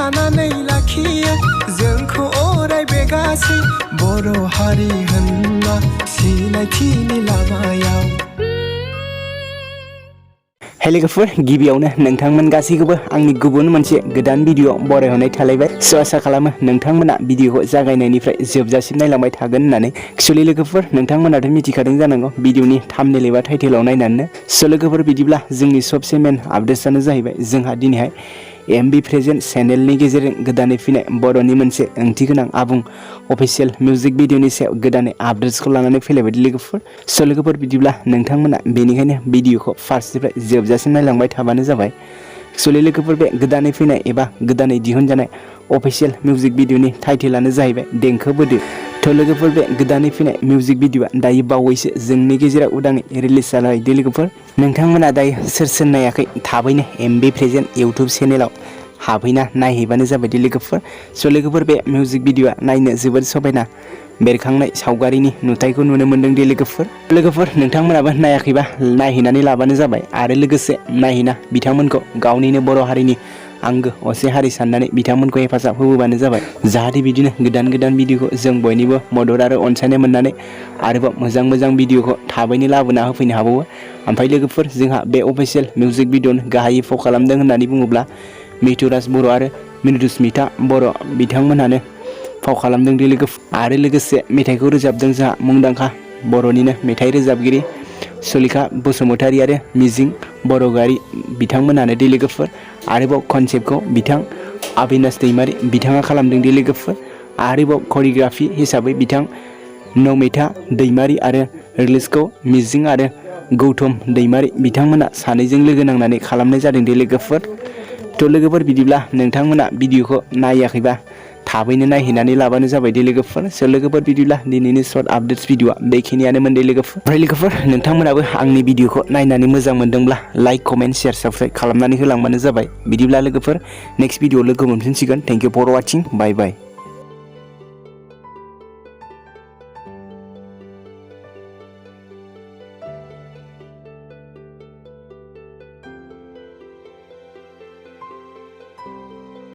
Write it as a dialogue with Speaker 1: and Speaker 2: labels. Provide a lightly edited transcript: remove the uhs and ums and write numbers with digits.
Speaker 1: खानानै लाखियो जोंखौ अरायबो गासै बर' हारि होनना सिनायथिनि लामायाव।
Speaker 2: लोगोफोर गिबियावनो नोंथांमोन गासैखौबो आंनि गुबुन मोनसे गोदान भिडिअ बरायहरनाय थालायबाय। आसा खालामो नोंथांमोना भिडिअखौ जागायनायनिफ्राय जोबजासिम नायलांबाय थागोन होननानै। एक्चुअली लोगोफोर नोंथांमोनाथ' मिथिखादों जानांगौ भिडिअनि थाम्बनेल एबा टाइटेलाव नायनानैनो। लोगोफोर बिदिब्ला जोंनि सबसे मेन आपडेट्सआनो जाहैबाय जोंहा दिनैहाय एमबि प्रेजेन्ट चेनेलनि गेजेरजों गोदानै फैनाय बर'नि मोनसे ओंथिगोनां आबुं अफिसियेल मिउजिक भिडिअनि सायाव गोदानै आपडेट्सखौ लानानै फैलायबाय लोगोफोर। लोगोफोर बिदिब्ला नोंथांमोना बेनिखायनो भिडिअखौ फार्स्टनिफ्राय जोबजासिम नायलांबाय थाबानो जाबाय। लोगोफोर बे गोदानै फैनाय एबा गोदानै दिहुनजानाय अफिसियेल मिउजिक भिडिअनि टाइटेलानो जाहैबाय देंखो बोदो। लोगोफोर बे गोदानै फैनाय मिउजिक भिडिअआ दायो बावैसो जोंनि गेजेराव उदाङै रिलिज जाबाय लोगोफोर। नोंथांमोना दायो सोर नायाखै थाबैनो एमबि प्रेजेन्ट इउटुब चेनेलाव हाबहैना नायहैबानो जाबाय लोगोफोर। लोगोफोर बे मिउजिक भिडिअआ नायनो जोबोद समायना बेरखांनाय सावगारिनि नुथायखौ नुनो मोन्दों लोगोफोर नोंथांमोनाबो नायाखैबा नायहैनानै लाबानो जाबाय आरो लोगोसे नायहैना बिथांमोनखौ गावनिनो बर' हारिनि आंगो असे हारि साननानै बिथांमोनखौ हेफाजाब होबोबानो जाबाय। जाहाथे बिदिनो गोदान भिडिअखौ जों बयनिबो मदद आरो अनसायनाय मोननानै आरोबाव मोजां बिडिअखौ थाबैनो लाबोना होफैनो हाबावो। ओमफ्राय लोगोफोर जोंहा बे अफिसियेल मिउजिक भिडिअनि गाहायै फाव खालामदों होननानै बुङोब्ला मिथुराज बर' आरो मृदुस्मिता बर' बिथांमोनहानो फाव खालामदों लोगोफोर। आरो लोगोसे मेथाइखौ रोजाबदों जोंहा मुंदांखा बर'निनो मेथाइ रोजाबगिरि सुलेखा बसुमतारी आरो मिजिं बर'गारि बिथांमोनानो लोगोफोर। आरोबाव कनसेप्टखौ बिथां अबिनाश दैमारि बिथाङा खालामदों लोगोफोर। आरोबाव करिय'ग्राफि हिसाबै बिथां नमिता दैमारि आरो रिलिजखौ मिजिं आरो गौतम दैमारि बिथांमोना सानैजों लोगो नांनानै खालामनाय जादों लोगोफोर। लोगोफोर बिदिब्ला नोंथांमोना भिडिअखौ नायाखैबा थाबैनो नायहैनानै लाबानो जाबाय लोगोफोर। लोगोफोर बिदिब्ला दिनैनि सर्ट आपडेट्स भिडिअआ बेखिनियानोमोन लोगोफोर। ओमफ्राय लोगोफोर नोंथांमोनाबो आंनि भिडिअखौ नायनानै मोजां मोनदोंब्ला लाइक कमेन्ट शेयार साबस्क्राइब खालामनानै होलांबानो जाबाय। बिदिब्ला लोगोफोर नेक्स्ट भिडिअ लोगो मोनफिनसिगोन। Thank you for watching. Bye bye.